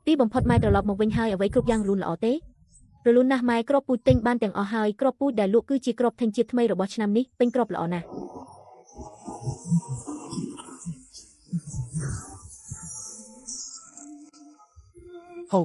ទីបំផុតម៉ែត្រឡប់មកវិញហើយអ្វីគ្រប់យ៉ាងរលូនល្អទេរលូនណាស់ម៉ែគ្រាប់ពូជទិញបានទាំងអស់ហើយគ្រាប់ពូជដែលលក់គឺជាគ្រាប់ធញ្ញជាតិថ្មីរបស់ឆ្នាំនេះពេញគ្រាប់ល្អណាស់ ហូ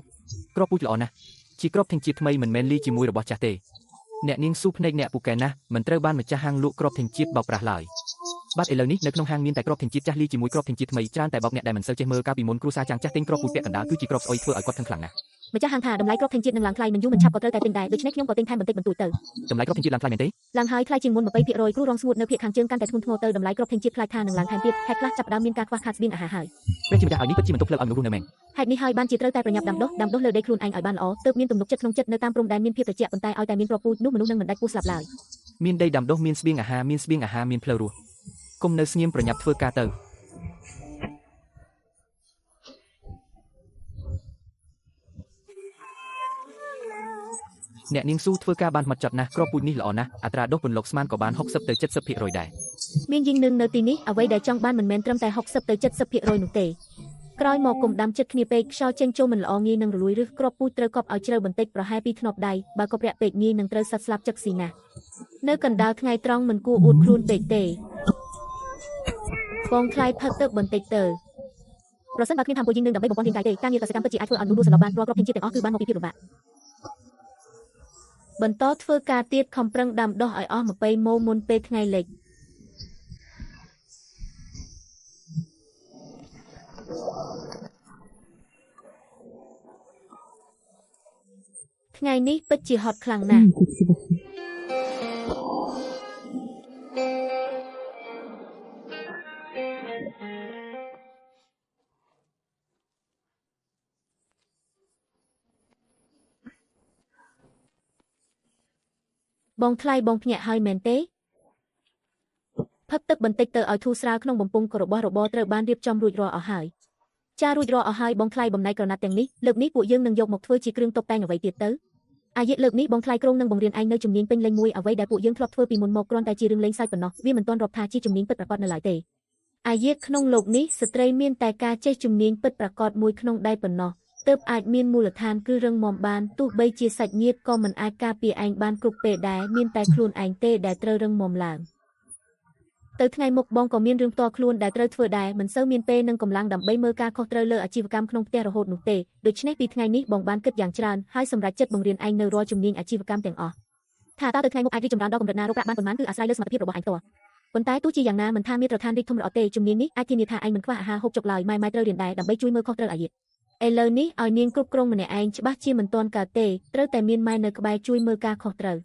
គ្រាប់ពូជល្អណាស់ជាគ្រាប់ធញ្ញជាតិថ្មីមិនមែនលីជាមួយរបស់ចាស់ទេអ្នកនាងស៊ូភ្នែកអ្នកពូកែណាស់មិនត្រូវបានម្ចាស់ហាងលក់គ្រាប់ធញ្ញជាតិបោកប្រាស់ឡើយបាទឥឡូវនេះនៅក្នុងហាងមានតែគ្រាប់ធញ្ញជាតិចាស់លីជាមួយគ្រាប់ធញ្ញជាតិថ្មីច្រើនតែបោកអ្នកដែលមិនសូវចេះមើលកាលពីមុនគ្រួសារចាងចាស់ទិញគ្រាប់ពូជពាក់កណ្ដាលគឺជាគ្រាប់ស្អុយធ្វើឲ្យគាត់ខឹងខ្លាំងណាស់ ម្ចាស់ហាងថាតម្លៃគ្រាប់ធញ្ញជាតិនឹងឡើងថ្លៃមិនយូរមិនឆាប់ក៏ត្រូវតែទិញដែរដូច្នេះខ្ញុំក៏ទិញថែមបន្តិចបន្តួចទៅ តម្លៃគ្រាប់ធញ្ញជាតិឡើងថ្លៃមែនទេ ឡើងហើយថ្លៃជាងមុន 20% គ្រូរងស្ងួតនៅភាគខាងជើងកាន់តែធ្ងន់ធ្ងរទៅតម្លៃគ្រាប់ធញ្ញជាតិខ្លាចថានឹងឡើងថែមទៀតខេត្តខ្លះចាប់ផ្ដើមមានការខ្វះខាតស្បៀងអាហារហើយ ព្រះជាម្ចាស់ឲ្យនេះពិតជាមិនទុកផ្លូវឲ្យមនុស្សរស់នៅមែន ហេតុនេះហើយបានជាត្រូវតែប្រញាប់ដាំដុះលើដីខ្លួនឯងឲ្យបានល្អទើបមានទំនុកចិត្តក្នុងចិត្តនៅតាមព្រំដែនមានភាពត្រជាក់ប៉ុន្តែឲ្យតែមានគ្រាប់ពូជនោះមនុស្សនឹងមិនដាច់ពោះស្លាប់ឡើយ មានដីដាំដុះមានស្បៀងអាហារមានស្បៀងអាហារមានផ្លូវរស់គុំនៅស្ងៀមប្រញាប់ធ្វើការទៅអ្នកនាងស៊ូធ្វើការបានមកចត់ណាស់គ្រាប់ពូជនេះល្អណាស់អត្រាដុះពន្លកស្មានក៏បាន60ទៅ70%ដែរ មានយីងនឹងនៅទីនេះអ្វីដែលចង់បានមិនមែនត្រឹមតែ60ទៅ70%នោះទេក្រោយមកគុំដាំចិត្តគ្នាពេកខ្យល់ចេញចូលមិនល្អងាយនឹងរលួយឬគ្រាប់ពូជត្រូវកប់ឲ្យជ្រៅបន្តិចប្រហែល2ធ្នាប់ដៃបើកប់រាក់ពេកងាយនឹងត្រូវសត្វស្លាប់ចឹកស៊ីណាស់នៅកណ្ដាលថ្ងៃត្រង់មិនគួរអួតខ្លួនពេកទេបងថ្លៃផឹកទឹកបន្តិចទៅប្រសិនបើគ្មានធម៌ពលយីងនឹងដើម្បីបំពន់រាងកាយទេការងារកសិកម្មពិតជាអាចធ្វើឲ្យមនុស្សរស់សន្លប់បានរាល់គ្រាប់ធញ្ញជាតិទាំងអស់គឺបានមកពីភាពលំបាកបន្តធ្វើការទៀតខំប្រឹងដាំដុះឲ្យអស់20ម៉ូមុនពេលថ្ងៃលិចថ្ងៃនេះពិតជាហត់ខ្លាំងណាស់បងថ្លៃបងភ្ញាក់ហើយមែនទេផឹកទឹកបន្តិចទៅឲ្យធូរស្រាលក្នុងបំពង់ក៏របស់របរត្រូវបានរៀបចំរួចរាល់អស់ហើយចារួចរាល់អស់ហើយបងថ្លៃបំណែកក្រណាត់ទាំងនេះលើកនេះពួកយើងនឹងយកមកធ្វើជាគ្រឿងតុបតែងអ្វីទៀតទៅអាយិលើកនេះបងថ្លៃក្រុងនឹងបង្រៀនឯងនៅជំនាញពេញលេញមួយអ្វីដែលពួកយើងធ្លាប់ធ្វើពីមុនមកគ្រាន់តែជារឿងលេងសើចប៉ុណ្ណោះវាមិនទាន់រាប់ថាជាជំនាញពិតប្រាកដនៅឡើយទេអាយិក្នុងលោកនេះស្ត្រីមានតែការចេះជំនាញពិតប្រាកដមួយក្នុងដៃប៉ុណ្ណោះទើបអាចមានមូលដ្ឋានគឺរឹងមាំបានទោះបីជាសាច់ញាតិក៏មិនអាចការពារឯងបានគ្រប់ពេលដែរមានតែខ្លួនឯងទេដែលត្រូវរឹងមាំឡើងទៅថ្ងៃមុខបងក៏មានរឿងផ្ទាល់ខ្លួនដែលត្រូវធ្វើដែរមិនសូវមានពេលនិងកម្លាំងដើម្បីមើលការខុសត្រូវលើអាជីវកម្មក្នុងផ្ទះរហូតនោះទេដូច្នេះពីថ្ងៃនេះបងបានគិតយ៉ាងច្រើនហើយសម្រេចចិត្តបង្រៀនឯងនៅរាល់ជំនាញអាជីវកម្មទាំងអស់ថាតើទៅថ្ងៃមុខអាចរីកចម្រើនដល់កម្រិតណារកប្រាក់បានប៉ុន្មានគឺអាស្រ័យលើសមត្ថភាពរបស់ឯងផ្ទាល់ប៉ុន្តែទោះជាយ៉ាងណាមិនថាមាត្រដ្ឋានរីកធំឬអត់ទេជំនាញនេះអាចធានាថាឯងមិនខ្វះអាហារហូបចុកឡើយម៉ែត្រូវរៀនដែរដើម្បីជួយមើលខុសត្រូវអាយុឥឡូវនេះឲ្យនាងគ្រប់គ្រងម្នាក់ឯងច្បាស់ជាមិនទាន់កើតទេត្រូវតែមានម៉ែនៅក្បែរជួយមើលការខុសត្រូវ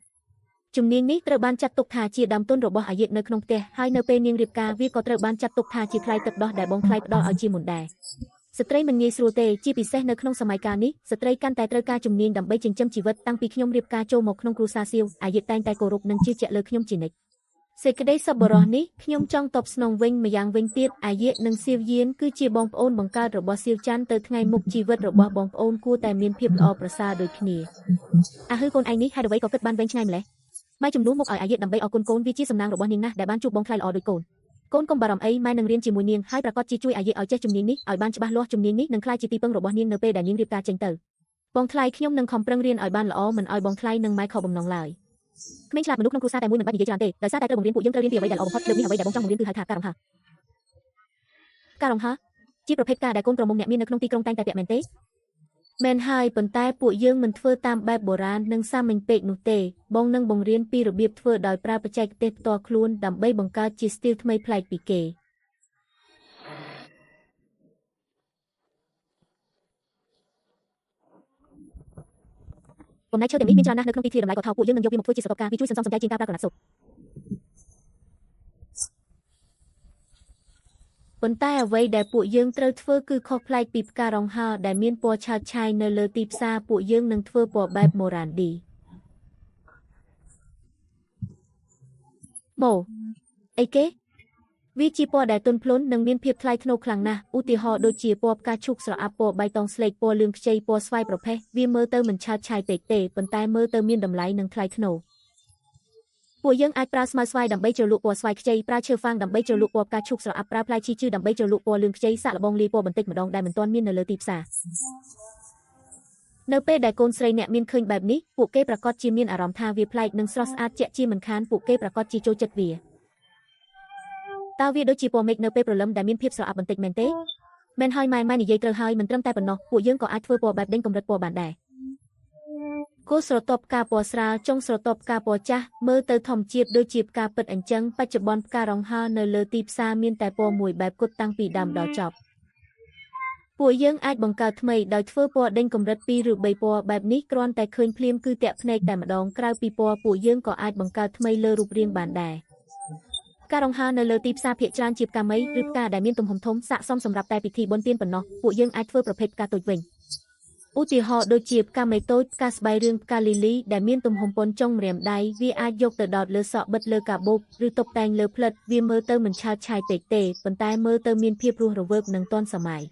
ជំនាញនេះត្រូវបានចាត់ទុកថាជាដើមទុនរបស់អាយុនៅក្នុងផ្ទះហើយនៅពេលនាងរៀបការវាក៏ត្រូវបានចាត់ទុកថាជាថ្លៃទឹកដោះដែលបងថ្លៃផ្ដល់ឲ្យជាមុនដែរស្ត្រីមិនងាយស្រួលទេជាពិសេសនៅក្នុងសម័យកាលនេះស្ត្រីកាន់តែត្រូវការជំនាញដើម្បីចិញ្ចឹមជីវិតតាំងពីខ្ញុំរៀបការចូលមកក្នុងគ្រួសារសៀវអាយុតែងតែគោរពនិងជឿជាក់លើខ្ញុំជានិច្ចសេចក្តីសប្បុរសនេះខ្ញុំចង់តបស្នងវិញម្យ៉ាងវិញទៀតអាយៈនិងសៀវយានគឺជាបងប្អូនបង្កើតរបស់សៀវច័ន្ទទៅថ្ងៃមុខជីវិតរបស់បងប្អូនគួរតែមានភាពល្អប្រសើរដូចគ្នាអាហឺកូនឯងនេះហេតុអ្វីក៏គិតបានវែងឆ្ងាយម្ល៉េះម៉ែជំនួសមកឲ្យអាយៈដើម្បីអរគុណកូនវាជាសំណាងរបស់នាងណាស់ដែលបានជួបបងថ្លៃល្អដូចកូនកូនកុំបារម្ភអីម៉ែនឹងរៀនជាមួយនាងហើយប្រាកដជាជួយអាយៈឲ្យចេះជំនាញនេះឲ្យបានច្បាស់លាស់ជំនាញនេះនឹងក្លាយជាទីពឹងរបស់នាងនៅពេលដែលនាងរៀបការចេញទៅបងថ្លៃខ្ញុំនឹងខំប្រឹងរៀនឲ្យបានល្អមិនឲ្យបងថ្លៃនិងម៉ែខកបំណងឡើយក្មេងឆ្លាតមនុស្សក្នុងគ្រួសារតែមួយមិនបាច់និយាយច្រើនទេដោយសារតែត្រូវបង្រៀនពួកយើងត្រូវរៀនពីអ្វីដែលល្អបំផុតលើកនេះអ្វីដែលបងចង់បង្រៀនគឺហៅថាការរំហើការរំហើជាប្រភេទការដែលកូនក្រមុំអ្នកមាននៅក្នុងទីក្រុងតែងតែពាក់មែនទេមែនហើយប៉ុន្តែពួកយើងមិនធ្វើតាមបែបបុរាណនិងសាមញ្ញពេកនោះទេបងនឹងបង្រៀនពីរបៀបធ្វើដោយប្រើបច្ចេកទេសផ្ទាល់ខ្លួនដើម្បីបង្កើតជាស្ទីលថ្មីប្លែកពីគេបំណែកឈើទាំងនេះមានច្រើនណាស់នៅក្នុងទីធ្លាតម្លៃក៏ថោកពួកយើងនឹងយកវាមកធ្វើជាស្រទាប់ការវាជួយសន្សំសំចៃជាងការប្រើក្រណាត់សូត្រប៉ុន្តែអ្វីដែលពួកយើងត្រូវធ្វើគឺខុសប្លែកពីផ្ការងហើដែលមានពណ៌ឆើតឆាយនៅលើទីផ្សារពួកយើងនឹងធ្វើពណ៌បែបម៉ូរ៉ានឌីម៉ូអីគេវាជាពណ៌ដែលទន់ភ្លន់និងមានភាពថ្លៃថ្នូរខ្លាំងណាស់ឧទាហរណ៍ដូចជាពណ៌ផ្កាឈូកស្រអាប់ពណ៌បៃតងស្លេកពណ៌លឿងខ្ចីពណ៌ស្វាយប្រផេះវាមើលទៅមិនឆើតឆាយពេកទេប៉ុន្តែមើលទៅមានតម្លៃនិងថ្លៃថ្នូរពួកយើងអាចប្រើស្មៅស្វាយដើម្បីជ្រលក់ពណ៌ស្វាយខ្ចីប្រើឈើហ្វាងដើម្បីជ្រលក់ពណ៌ផ្កាឈូកស្រអាប់ប្រើផ្លែឈីជឺដើម្បីជ្រលក់ពណ៌លឿងខ្ចីសាកល្បងលាយពណ៌បន្តិចម្ដងដែលមិនទាន់មាននៅលើទីផ្សារ នៅពេលដែលកូនស្រីអ្នកមានឃើញបែបនេះពួកគេប្រាកដជាមានអារម្មណ៍ថាវាប្លែកនិងស្រស់ស្អាតជាក់ជាមិនខានពួកគេប្រាកដជាចូលចិត្តវាតើវាដូចជាពណ៌មេឃនៅពេលព្រលឹមដែលមានភាពស្រអាប់បន្តិចមែនទេមែនហើយម៉ែម៉ែនិយាយត្រូវហើយមិនត្រឹមតែប៉ុណ្ណោះពួកយើងក៏អាចធ្វើពណ៌បែបដេញកម្រិតពណ៌បានដែរគូស្រទាប់ផ្កាពណ៌ស្រាលចុងស្រទាប់ផ្កាពណ៌ចាស់មើលទៅធម្មជាតិដូចជាផ្កាពិតអញ្ចឹងបច្ចុប្បន្នផ្ការង្ហើនៅលើទីផ្សារមានតែពណ៌មួយបែបគត់តាំងពីដើមដល់ចប់ពួកយើងអាចបង្កើតថ្មីដោយធ្វើពណ៌ដេញកម្រិត2ឬ3ពណ៌បែបនេះគ្រាន់តែឃើញភ្លាមគឺតាក់ភ្នែកតែម្ដងក្រៅពីពណ៌ពួកយើងក៏អាចបង្កើតថ្មីលើរូបរាងបានដែរផ្ការង្ហើនៅលើទីផ្សារភាគច្រើនជាផ្កាមីឬផ្កាដែលមានទំហំធំស័ក្តិសមសម្រាប់តែពិធីបុណ្យទានប៉ុណ្ណោះពួកយើងអាចធ្វើប្រភេទផ្កាតូចវិញឧទាហរណ៍ដូចជាផ្កាមេតូចផ្កាស្បៃរឿងផ្កាលីលីដែលមានទំហំប៉ុនចុងម្រាមដៃវាអាចយកទៅដោតលើសក់បិទលើកាបូបឬតុបតែងលើផ្លិតវាមើលទៅមិនឆើតឆាយពេកទេប៉ុន្តែមើលទៅមានភាពរស់រវើកនិងទាន់សម័យ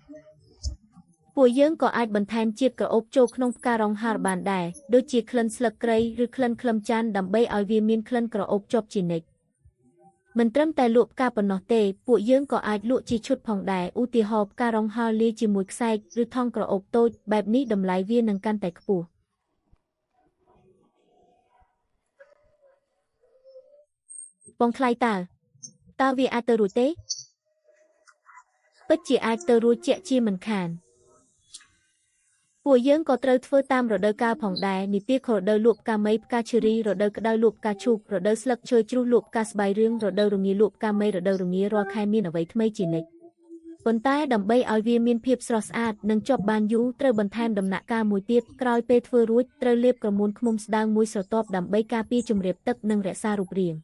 ពួកយើងក៏អាចបន្ថែមជាតិក្រអូបចូលក្នុងផ្ការង្ហារបានដែរដូចជាក្លិនស្លឹកគ្រៃឬក្លិនខ្លឹមចានដើម្បីឲ្យវាមានក្លិនក្រអូបជាប់ជានិច្ចមិនត្រឹមតែលក់ផ្កាប៉ុណ្ណោះទេពួកយើងក៏អាចលក់ជាឈុតផងដែរឧទាហរណ៍ផ្ការង្ហើលាយជាមួយខ្សែកឬថង់ក្រអូបតូចបែបនេះតម្លៃវានឹងកាន់តែខ្ពស់បងថ្លៃតើវាអាចទៅរួចទេពិតជាអាចទៅរួចជាក់ជាមិនខានពួកយើងក៏ត្រូវធ្វើតាមរដូវកាលផងដែរនីតិរដូវលក់ផ្កាមីផ្កាឈូរីរដូវក្តៅលក់ផ្កាឈូករដូវស្លឹកឈើជ្រុះលក់ផ្កាស្បៃរឿងរដូវរងាលក់ផ្កាមីរដូវរងារាល់ខែមានអ្វីថ្មីជានិច្ចប៉ុន្តែដើម្បីឲ្យវាមានភាពស្រស់ស្អាតនិងជាប់បានយូរត្រូវបន្ថែមដំណាក់កាលមួយទៀតក្រោយពេលធ្វើរួចត្រូវលាបក្រមួនឃ្មុំស្ដើងមួយស្រទាប់ដើម្បីការពារជំរាបទឹកនិងរក្សារូបរាង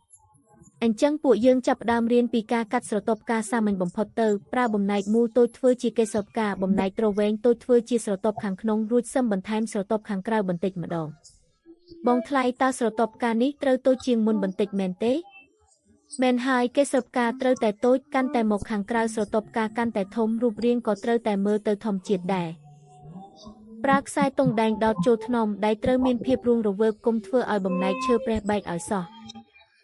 អញ្ចឹងពួកយើងចាប់ផ្ដើមរៀនពីការកាត់ស្រទាប់ផ្កាសាមញ្ញបំផុតទៅប្រើបំណែកមូលតូចធ្វើជាកេសរផ្កាបំណែកទ្រវែងតូចធ្វើជាស្រទាប់ខាងក្នុងរួចសឹមបន្ថែមស្រទាប់ខាងក្រៅបន្តិចម្ដងបងថ្លៃតើស្រទាប់ផ្កានេះត្រូវតូចជាងមុនបន្តិចមែនទេមែនហើយកេសរផ្កាត្រូវតែតូចកាន់តែមកខាងក្រៅស្រទាប់ផ្កាកាន់តែធំរូបរាងក៏ត្រូវតែមើលទៅធម្មជាតិដែរប្រើខ្សែតុងដែងដោតចូលថ្នមដែលត្រូវមានភាពរស់រវើកកុំធ្វើឲ្យបំណែកឈើប្រេះបែកឲ្យសោះ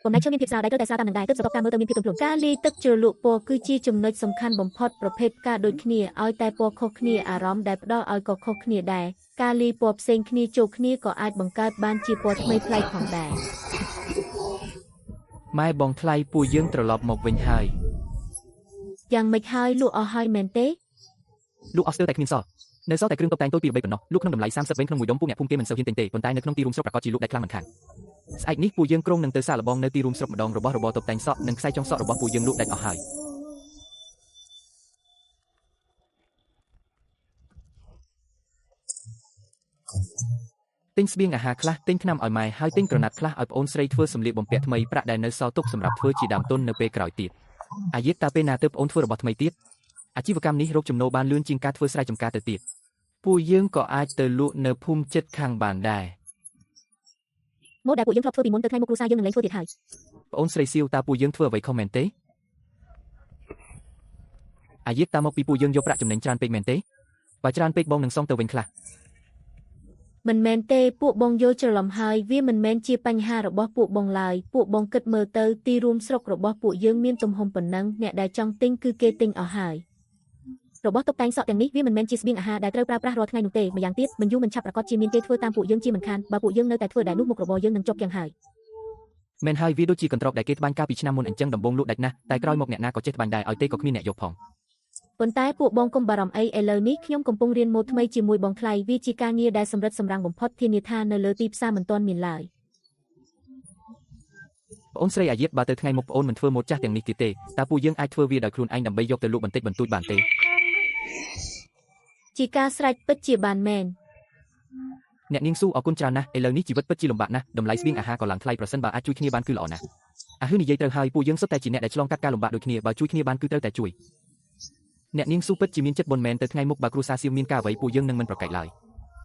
បំណែកឈើមានភាពស្រាលដែលត្រូវតែស្រាលតាមនឹងដែរទើបស្រទាប់ផ្កាមើលទៅមានភាពទន់ភ្លន់ការលាយទឹកជ្រលក់ពណ៌គឺជាចំណុចសំខាន់បំផុតប្រភេទផ្កាដូចគ្នាឲ្យតែពណ៌ខុសគ្នាអារម្មណ៍ដែលផ្ដល់ឲ្យក៏ខុសគ្នាដែរការលាយពណ៌ផ្សេងគ្នាចូលគ្នាក៏អាចបង្កើតបានជាពណ៌ថ្មីប្លែកផងដែរម៉ែបងថ្លៃពួកយើងត្រឡប់មកវិញហើយយ៉ាងម៉េចហើយលក់អស់ហើយមែនទេលក់អស់ស្ទើរតែគ្មានសល់នៅសល់តែគ្រឿងតុបតែងតូចពីរបីប៉ុណ្ណោះលក់ក្នុងតម្លៃ30វិញក្នុងមួយដុំពួកអ្នកភូមិគេមិនសូវហ៊ានទិញទេប៉ុន្តែនៅក្នុងទីរួមស្រុកប្រាកដជាលក់ដាច់ខ្លាំងមិនខានស្អែកនេះពួកយើងក្រុងនឹងទៅសាកល្បងនៅទីរួមស្រុកម្ដងរបស់របរតុបតែងសក់និងខ្សែចុងសក់របស់ពួកយើងលក់ដាច់អស់ហើយទិញស្បៀងអាហារខ្លះទិញថ្នាំឲ្យម៉ែហើយទិញក្រណាត់ខ្លះឲ្យប្អូនស្រីធ្វើសម្លៀកបំពាក់ថ្មីប្រាក់ដែលនៅសល់ទុកសម្រាប់ធ្វើជាដើមទុននៅពេលក្រោយទៀតអាយិតតើពេលណាទើបប្អូនធ្វើរបស់ថ្មីទៀតអាជីវកម្មនេះរកចំណូលបានលឿនជាងការធ្វើស្រែចម្ការទៅទៀតពួកយើងក៏អាចទៅលក់នៅភូមិជិតខាងបានដែរម៉ូដដែលពួកយើងធ្លាប់ធ្វើពីមុនទៅថ្ងៃមុខគ្រួសារយើងនឹងលែងធ្វើទៀតហើយប្អូនស្រីសៀវតើពួកយើងធ្វើអ្វីខុសមែនទេអាយិតតើមកពីពួកយើងយកប្រាក់ចំណេញច្រើនពេកមែនទេបើច្រើនពេកបងនឹងសងទៅវិញខ្លះមិនមែនទេពួកបងយល់ច្រឡំហើយវាមិនមែនជាបញ្ហារបស់ពួកបងឡើយពួកបងគិតមើលទៅទីរួមស្រុករបស់ពួកយើងមានទំហំប៉ុណ្ណឹងអ្នកដែលចង់ទិញគឺគេទិញអស់ហើយរបស់តុបតែងសក់ទាំងនេះវាមិនមែនជាស្បៀងអាហារដែលត្រូវប្រើប្រាស់រាល់ថ្ងៃនោះទេម្យ៉ាងទៀតមិនយូរមិនឆាប់ប្រាកដជាមានគេធ្វើតាមពួកយើងជាមិនខានបើពួកយើងនៅតែធ្វើដែលនោះមុខរបរយើងនឹងជាប់យ៉ាងហើយមែនហើយវាដូចជាកន្ត្រកដែលគេត្បាញកាលពីឆ្នាំមុនអញ្ចឹងដំបូងលក់ដាច់ណាស់តែក្រោយមកអ្នកណាក៏ចេះត្បាញដែរឲ្យទេក៏គ្មានអ្នកយកផងប៉ុន្តែពួកបងកុំបារម្ភអីឥឡូវនេះខ្ញុំកំពុងរៀនម៉ូដថ្មីជាមួយបងថ្លៃវាជាការងារដែលសម្រិតសម្រាំងបំផុតធានាថានៅលើទីផ្សារមិនទាន់មានឡើយប្អូនស្រីអាយិតបើទៅថ្ងៃមុខប្អូនមិនធ្វើម៉ូដចាស់ទាំងនេះទៀតទេតើពួកយើងអាចធ្វើវាដោយខ្លួនឯងដើម្បីយកទៅលក់បន្តិចបន្តួចបានទេជាការស្រេចពិតជាបានមែនអ្នកនាងស៊ូអរគុណច្រើនណាស់ឥឡូវនេះជីវិតពិតជាលំបាកណាស់តម្លៃស្បៀងអាហារក៏ឡើងថ្លៃប្រសិនបើអាចជួយគ្នាបានគឺល្អណាស់អាហឺនិយាយត្រូវហើយពួកយើងសុទ្ធតែជាអ្នកដែលឆ្លងកាត់ការលំបាកដូចគ្នាបើជួយគ្នាបានគឺត្រូវតែជួយអ្នកនាងស៊ូពិតជាមានចិត្តបុណ្យមែនទៅថ្ងៃមុខបើគ្រួសារសៀវមានការអ្វីពួកយើងនឹងមិនប្រកែកឡើយ